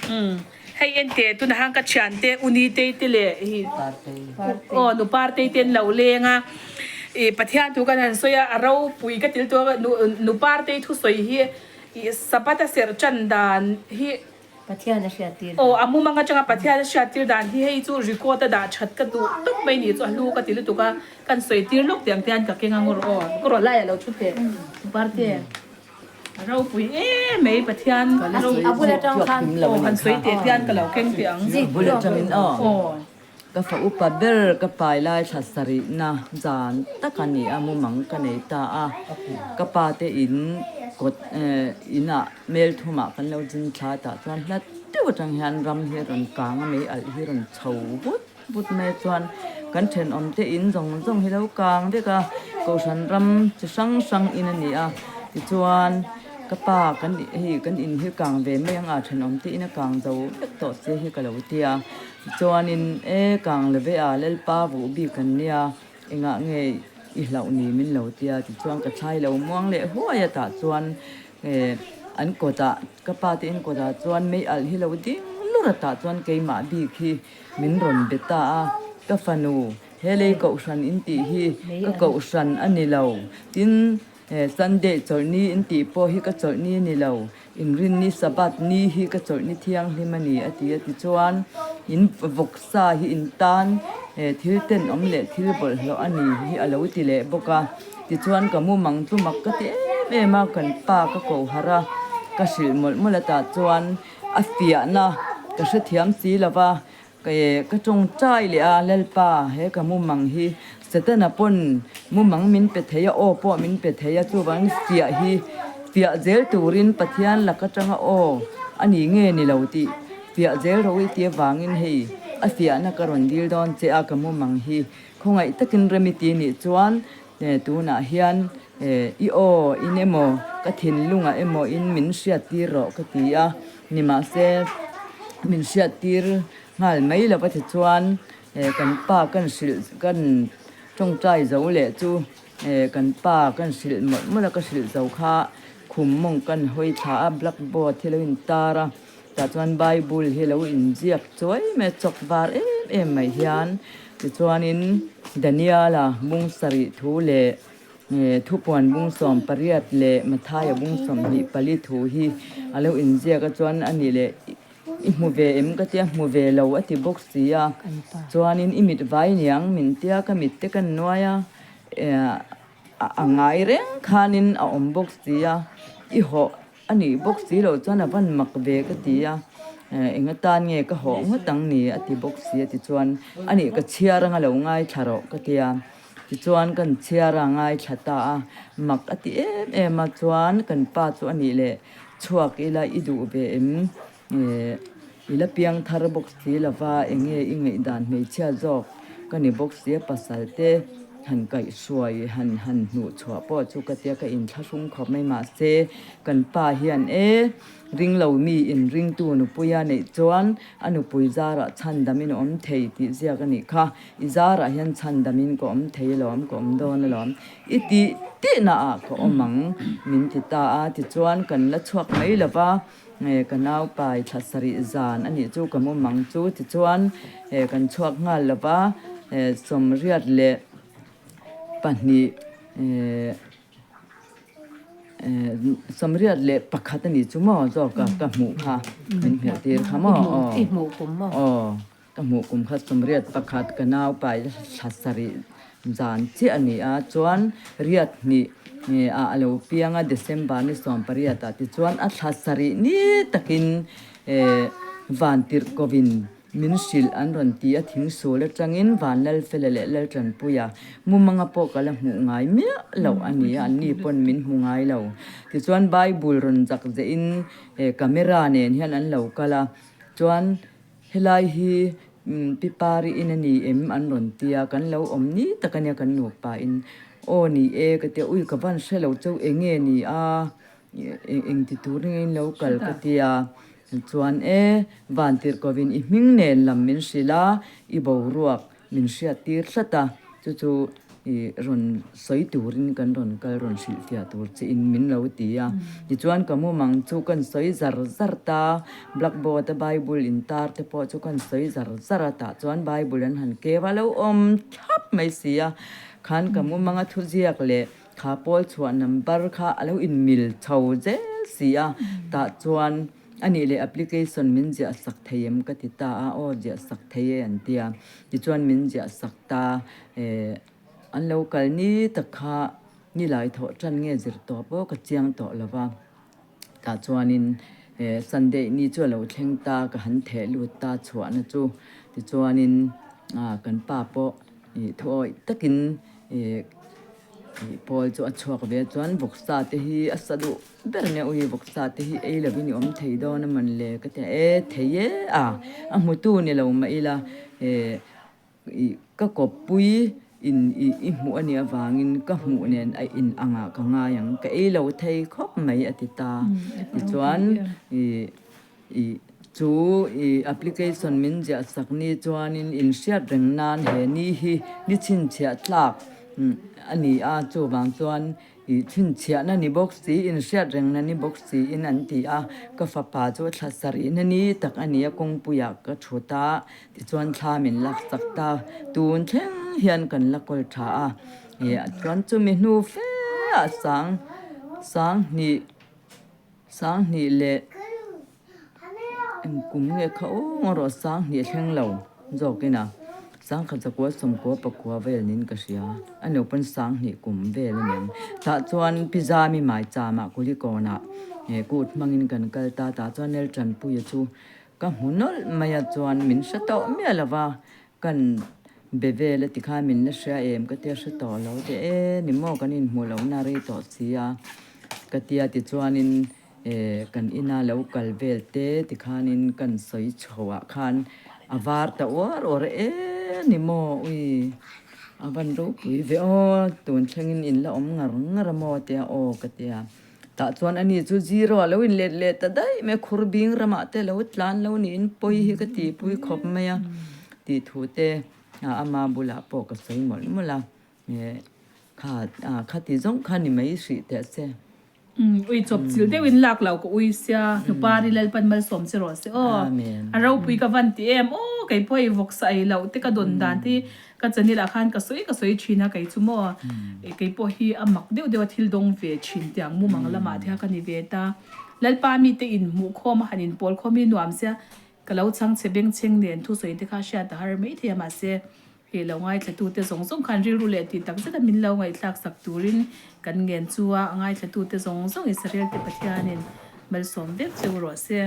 Umm hei ente tunah khan ka thiante u Nitei te leh hi aw nu Partei te an lo leng a ih Pathian thu kan han sawi a a ropui ka til tawh a nu nu Partei thusawi hi ih Sabbath a serh tan dan hi Pathian a hriat tir dan. Aw a mumang atanga Pathian a hriat tir dan hi hei chu record a dah that ka duh tawp mai ni chu a hlu ka ti lutuk a kan sawi tir lawk tiang te hian ka keng ang rawh aw ka rawh lai a lo thu teh nu Parte. A ropui em mai Pathian A bul atang khan aw han sawi teh tian ka lo keng teh ang. A bul atangin aw. Ka fa upa ber ka pai lai thla sarihna zan tak a ni a mumang ka nei ta a. Ka pa te in kawt inah mel thumah kan lo zin thla tah chuan hlat deuh atang hian ram hi a rawn kang a mei alh hi a rawn chho vut. Vut mai chuan kan thenawm te in zawng zawng hi lo kang vek a, kohhran ram chi hrang hrang in a ni a, tichuan ka pa kan hei kan in hi kang ve mai ang a, thenawm te in a kang zo vek tawh che hi ka lo ti a, tichuanin e kang la ve a Lalpa vuh bik an nia engah nge i hlauh ni min lo ti a, tichuan ka thlai lo muang leh huai a tah chuan e an kawtah ka pa te in kawtah chuan mei alh hi lo ding lur a tah chuan keimah bik hi. Min rawn be ta a, ka fanu, he lei kohhran in tih hi ka kohhran a ni lo. Tin, he Sunday chawlhni in tih pawh hi ka chawlhni a ni lo. Inrinni Sabbath ni hi ka chawlhni thianghlim a ni, a ti a. Tichuan, in vawksa hi in tan he thil tenawm leh thil bawlhhlawh a ni hi a lo ti leh bawk a. Tichuan, ka mumang chu mak ka ti em em a, kan pa ka koharh a, ka hrilh mawlh mawlh a tah chuan, A fiahna ka hrethiam si lo va, ka e ka tawngtai leh a, Lalpa, he ka mumang hi Setana pawn mumang min pe thei a, aw pawh min pe thei a, chuvangin fiah hi fiah zel turin Pathian lak atanga aw a ni nge ni lo tih fiah zel ro i ti avangin hei a fiahna ka rawn dil dawn che a, ka mumang hi khawngaih takin rem i ti nih chuan Tunah hian i aw in emaw ka thinlungah emaw in min hriattir rawh ka ti a, nimahse min hriattir nghal mai lo va tichuan kan pa kan hrilh kan tawngtai zo leh chu kan pa kan hrilh mawlh mawlh a ka hrilh zo kha khum mawng kan hawi thla a blackboard hi lo intar a tah chuan bible hi lo inziak chuai mai a chawk var em em mai hian. Tichuanin Daniela bung sarih thu leh Thupuan bung 18 leh Mathaia bung 24 thu hi a lo inziak a, chuan a nih leh i hmu ve em ka tia hmu ve lo a ti bawk si a, chuanin i mit vai niang min tia ka mit te kan nuai a, a ngai reng khanin a awm bawk si a, i hawh A nih bawk si loh chuan a van mak ve ka ti a, eng atan nge ka hawh ngawt ang ni a ti bawk si a tichuan a nih ka chhiar anga lo ngaithla rawh ka ti a, tichuan kan chhiar a ngaithla ta a, mak a ti em em a chuan kan pa chu a nih leh chhuak ila i duh ve em i la piang thar bawk si lova eng nge i ngaihdan hmeichhia zawk ka ni bawk si a pasal te han kaihhruai han han hnuh chhuah pawh chu ka tia ka inthlahrung khawp mai mahse kan pa hian e ringlo mi inringtu nupuia neih chuan a nupui zarah chhandamin a awm thei tih ziak a nih kha i zarah hian chhandamin ka awm thei alawm ka awm dawn alawm i tih tihna ah ka awm ang min ti ta a tichuan kan la chhuak mai lova ka naupai thla sarih zan a nih chu ka mumang chu tichuan kan chhuak nghal lo va 22 21 a nih chu maw zawk a ka hmuh kha min hmelh tir kha maw aw. Ka hmuh kum kha 81 ka nau pai thla sarih zan chiah a ni a, chuan riat hnih ah a lo piang a December ni 18 ah tichuan a thla sarih ni takin Vantirhkovin min hrilh an rawn ti a, thingsul atangin Vanlalfela leh Laltanpuia mumanga pawh ka la hmuh ngai miah loh a ni a, anni pawn min hmu ngai lo. Tichuan Bible rawn zak zehin camera nen hian an lo kal a, chuan Helai hi Pi Pari in a ni em an rawn ti a, kan lo awm ni tak a nia kan nupa in. Aw ni e ka ti a, ui ka van hre lo chauh eng nge ni a, eng ti tur nge in lo kal ka ti a, chuan e Vantirhkovin i hming nen lam min hrilh a, i boruak min hriat tir tlat a, chu chu. I rawn sawi turin kan rawn kal rawn hrilhfiah tur che in min lo ti a. Tichuan ka mumang chu kan sawi zar zar ta, blackboard a Bible intar te pawh chu kan sawi zar zar a, tah chuan Bible an han keu a lo awm thlap mai si a. Khan ka mumanga thuziak leh kha pawl chhuah number kha a lo inmil chho zel si a, tah chuan a nih leh application min ziah sak thei em ka ti ta a, aw ziah sak thei e an ti a. Tichuan min ziah sak ta. Eh, an lo kal ni tak kha nilai thawh tan nge zir tawh pawh ka chiang tawh lo va. Tah chuanin eh Sunday ni chu a lo thleng ta, ka han theh lut ta chhuahna chu. Tichuanin ah kan pa pawh ih thuawih takin eh ih pawl chu a chhuak ve chuan vawksa te hi a sa duh ber nia ui vawksa te hi ei lovin i awm thei dawn a mawn le ka ti a, eh thei e a, a hmutu ni lo mah ila eh Ih ka kawppui in ih i hmuh a nih avangin ka hmuh nen a in angah ka ngai ang, ka ei lo thei khawp mai a ti ta. Tichuan ih ih chu ih application min ziah sak ni chuanin inhriat reng nan he ni hi ni chhinchhiah tlak a ni a, chuvang chuan Ih chhinchhiahna ni bawk si, inhriat rengna ni bawk siin an ti a. Ka fapa chu thla sarihna ni tak a ni a, kawngpuiah ka thut a, tichuan thla min lak chak ta. Tun thleng hian kan la kawl tha a, ih chuan chumi hnu fe ah sang sanghnih sanghnih leh Engkum nge kha aw rawh sanghnih thleng lo zawkin a, sangkhat zakua sawmkua pakua vel niin ka hria, a lo pawn sanghnih kum vel a niang. Tah chuan Pi Zami Maichama Kulikawnah he kut hmangin kan kal ta, tah chuan Neltanpuia chu ka hmu nawlh mai a, chuan min hre tawh miah lo va, kan be vel a ti khan min la hria em ka tia hre tawh lo te e ni maw kan inhmuh lohna rei tawh si a ka tia tichuanin Eh, kan ina lo kal vel te tikhanin kan sawi chhoah khan a var ta uar uar a, e ni maw ui a van ropui ve aw, tun thlengin in la awm ngar ngar a maw tia aw ka tia. Tah chuan ani chu zero a lo in let leh ta daih mai a, khur bing ramah te lo tlan lo niin pawi hi ka tihpui khawp mai a tih thu te ama bulah pawh ka sawi mawlh mawlh a, eh kha khati zawng kha ni mai hrih teh se. Ui chawp chil deuhin lak lo ka ui sia Nupari Lalpan malsawm che rawh se aw. A ropui ka van ti em aw kei pawh hei vawksa ei loh te ka dawn dan te hi ka channel ah khan ka sawi ka sawi thin a kei chu maw kei pawh hi a mak deuh deuh a thil dawng ve thin tiang mumang lamah te kha ka ni ve ta Lalpa mite inhmuh khawm a han inpawl khawm hi nuam sia ka lo chhang che bengchheng nen thusawi te kha hriat a har maithei a mahse Hei lo ngaithlatute zawng zawng khan rilru leh tih tak zeta min lo ngaihthlak sak turin kan ngen chu a, a ngaithlatute zawng zawng Israel te Pathianin malsawm vek che u rawh se.